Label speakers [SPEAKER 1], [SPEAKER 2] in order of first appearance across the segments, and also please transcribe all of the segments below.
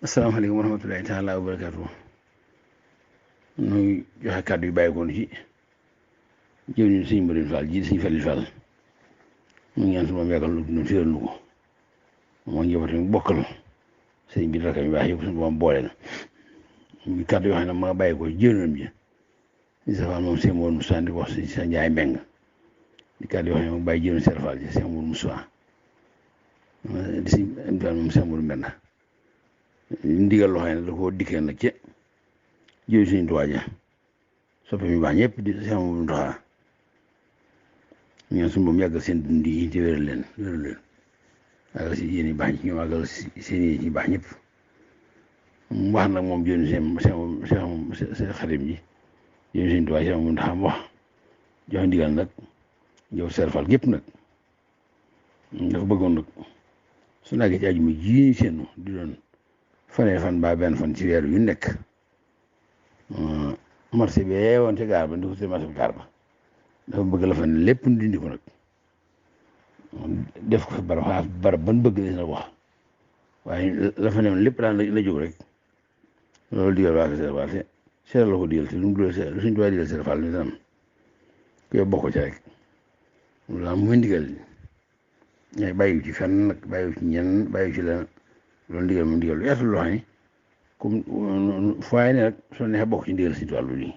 [SPEAKER 1] asalaamaaleykum wa rahmatulahi taala wa barakaatu. nuy joxe kàddu yu bàyyikoon ci jëwriñ Sëñ Mbërin Fall ji Sëñ Falil Fall mu ngi ñaan suñu moom yàggal lu dund féeral nu ko moo njaboot mi bokkal sëñ bi rakam yu baax yëpp suñu moom boole na muy kàddu yoo xam ne ma bàyyikoo ci jëwriñam ji di safaan moom sëñ Mourou Moussa di wax si sa Njaay Mbeng di kàddu yoo xam ne ma bàyyi jëwriñ Sëñ Fall ji sëñ Mourou Moussa di si Fall moom sëñ Mourou Mbend ndigal loo xam ne da koo dikkee nag ci jëwriñ Sëñ Tuubaa ja soppi mi baax ñëpp di sëñ Mourou Moussa ñaan suñu moom yàggal seen dund yi te wéral leen àggal si yéen yi baax ñi ñoom àggal seen yéen yi baax ñëpp mu wax nag moom jëwriñ seen xarit ji jëwriñ Sëñ Tuubaa seen moom ndax wax joxe ndigal nag yow Sëñ Fall gépp nag dafa bëggoon nag su naagee ci àjjuma ji seenu di doon fanee fan ba benn fan ci weer yu nekk marché bi woon ci gaar ba ndi ko ci marché bi gaar ba dafa bëgg la fa ne lépp nu dindi ko nag def ko fi barab ban bëgg la na wax waaye la fa ne woon lépp daan la jóg rek loolu digal waa ko Sëñ Fall te seeral la ko digal te lu mu digal lu suñ tuwaa digal Sëñ Fall ni danam ku yow bokk ci rek loolu am muy ndigal ñay bàyyiwu ci fenn nag bàyyiwu ci ñenn bàyyiwu ci lenn loolu ndigal moom ndigal lu yaatu loo xam ne comme fooy ne rek soo neexee bokk ci ndigal Sëñ Tuubaa lu lii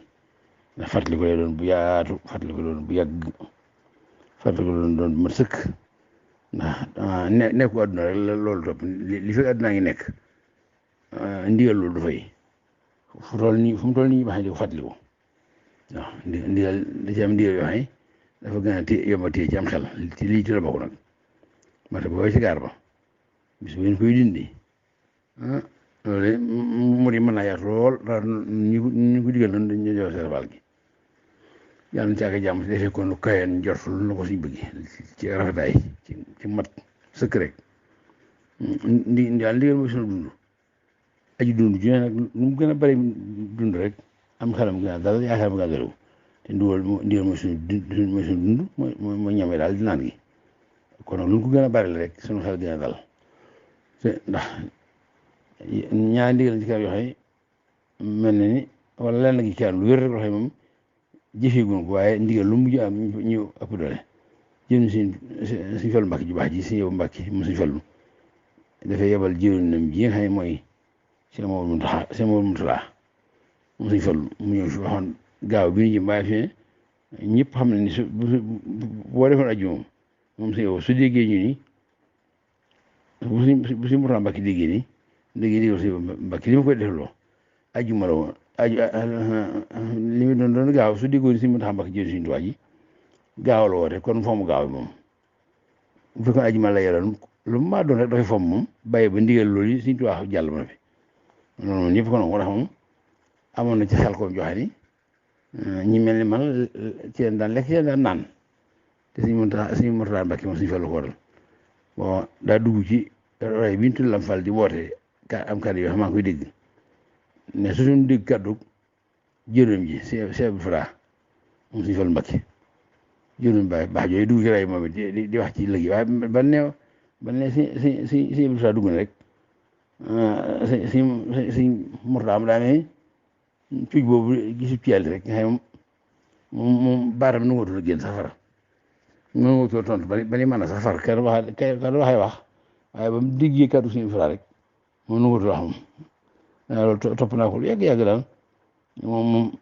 [SPEAKER 1] ndax fàttali ko lay doon bu yaatu fàttali ko doon bu yàgg fàttali ko doon bu mat sëkk ndax nekku àdduna rek la loolu topp li fi àdduna ngi nekk ndigal loolu du fay fu mu toll nii baax di ko fàttali ko waaw ndigal da ci am ndigal yoo xam ne dafa gën a yomb a téye ci am xel lii ci la bokk nag mata booy ci gaar ba bis bu ngeen koy dindi loolu mu di mën naa yaatu lool ñu ko digal noonu dañu jox Sëñ Fall gi yàlla na ci ak jàmm si defee ko nu kayoon njort lu na ko suñ bëgg ci rafetaay ci mat sëkk rek ndigal mooy sunu dund aji dund ju ne nag lu mu gën a bari dund rek am xelam gën a dal yaakaar mu gën a dalaw te ndigal mooy suñu dund mooy ñame daal di naan gi kon nag lu ko gën a bari la rek suñu xel gën a dal te ndax ñaari ndigal ci kanam yoo xam ne mel na ni wala lenn gi kanam lu wér rek loo xam ne moom jëfeeguñ ko waaye ndigal lu mujj am ñu ëpp doole jëm Sëñ Fallu Mbàkke ju baax ji Sëñ yow Mbàkke mu Sëñ Fallu dafay yebal jëwriñam ji nga xam ne mooy Sëñ Mourou Moussa mu Sëñ Fallu mu ñëw fi waxoon gaaw bi ñu jëm waaye fi ne ñëpp xam ne ni su boo defoon aju moom Sëñ yow su déggee ñu ni bu Sëñ Mourou Mbàkke déggee ni léegi digal Sëñ Mbàkke li ma koy defloo ajjuma la woon li mu doon gaaw su déggoon Sëñ Mountakha Mbàkke jël Sëñ Tuubaa ji gaaw la woote kon foomu gaaw bi moom bu fekkoon ajjuma la yoroon lu mu maa doon rek dafay fomm moom bàyyi ba ndigal loolu yi Sëñ Tuubaa jàll ma fi loolu moom ñëpp ko noonu ndax moom amoon na ci xel koom joxe ni ñi mel ni man ci leen daan lekk ci leen daan naan te Sëñ Mountakha Mbàkke moom Sëñ Fallu ko waral bon daa dugg ci roy bi ñu tudd Lam Fall di woote am kàddu yoo xam maa ngi koy dégg mais su suñu dégg kàddu jërëm ji Cheikh Abdou Fra moom Sëñ Fallu Mbàkke jërëm baax jooyu dugg ci ray moom it di wax ci léegi waaye ban ne si Abdou Fra dugg na rek si Mourtada am daa ne cuuj boobu gisu ci yàlla rek nga xam moom baatam nu ngootul a génn safara nu ngootul tontu ba ni mën a safar kenn waxee wax waaye ba mu déggee kàddu Sëñ Fra rek moom nu ngootul wax moom loolu topp naa ko lu yàgg daal moom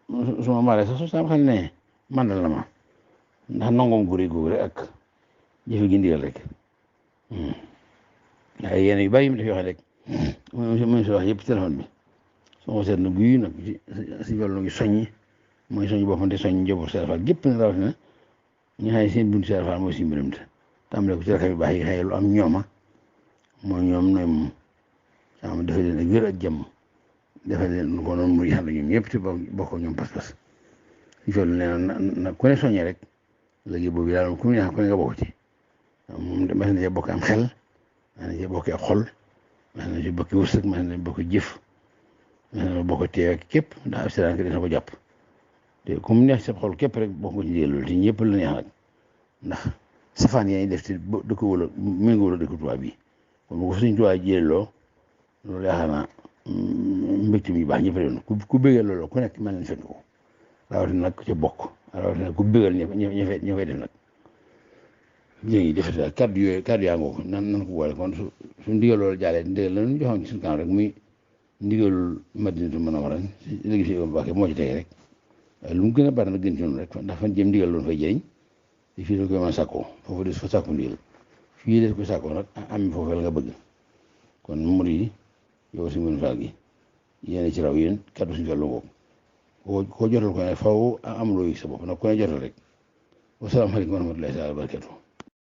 [SPEAKER 1] su ma maalee sax su sama xam ne mandal na ma ndax nangoom gu rëy googu rek ak jëfe gi ndigal rek waaye yéen yu bari yi mu def yoo xam rek mu si wax yëpp téléphone bi soo ko seet na guy nag si wàllu ngi soññi mooy soññ boppam te soññ njaboot Sëñ Fall gépp nag rawatina ñi xam ne seen dund Sëñ Fall mooy si mbiram te tàmbale ko ci rakam yu baax yi xëy lu am ñooma mooy ñoom nooy moom sama dafa leen ak wér ak jàmm dafa leen ko noonu muy xam ne ñoom ñëpp te bokk ñoom pas-pas si toll nee na ku ne soññee rek léegi boobu daal ku ne nga bokk ci moom mas na cee bokk am xel mas na cee bokk ak xol mas na cee bokk wërsëg mas na cee bokk jëf mas na bokk teew ak képp ndax ab siraan dina ko jàpp te ku mu neex sa xol képp rek bokk nga ci ndigal loolu te ñëpp la neex nag ndax safaan yaa ngi def te da ko wala méngoo la dëkk tubaab bi kon bu ko Sëñ Tuubaa jëloo loolu yaakaar naa mbégte mi baax ñëpp doon ku bëggal loolu ku nekk mën nañ fekk ko rawatina nag ca bokk rawatina ku bëggal ña fay def nag léegi defete daal kàddu yaa ngoo ko nan ko boole kon su ndigal loolu jàllee ndigal la ñu joxoon ci suñu kanam rek muy ndigalul Madinatul Munawwara léegi si Mbàkke moo ci tege rek lu mu gën a bari nag gën ci noonu rek ndax fan jëm ndigal loolu fay jëriñ te fii la koy mën a sàkkoo foofu des fa sàkku ndigal fii des ko sàkkoo nag am foofu la nga bëgg kon mur yi yow si mën faal gi yéen ci raw yéen kaddu suñu wàllu ngoog koo jotal ko ne faw am loo yëg sa bopp nag ko ne jotal rek wasalaamaaleykum wa rahmatullahi taala wa barakatuh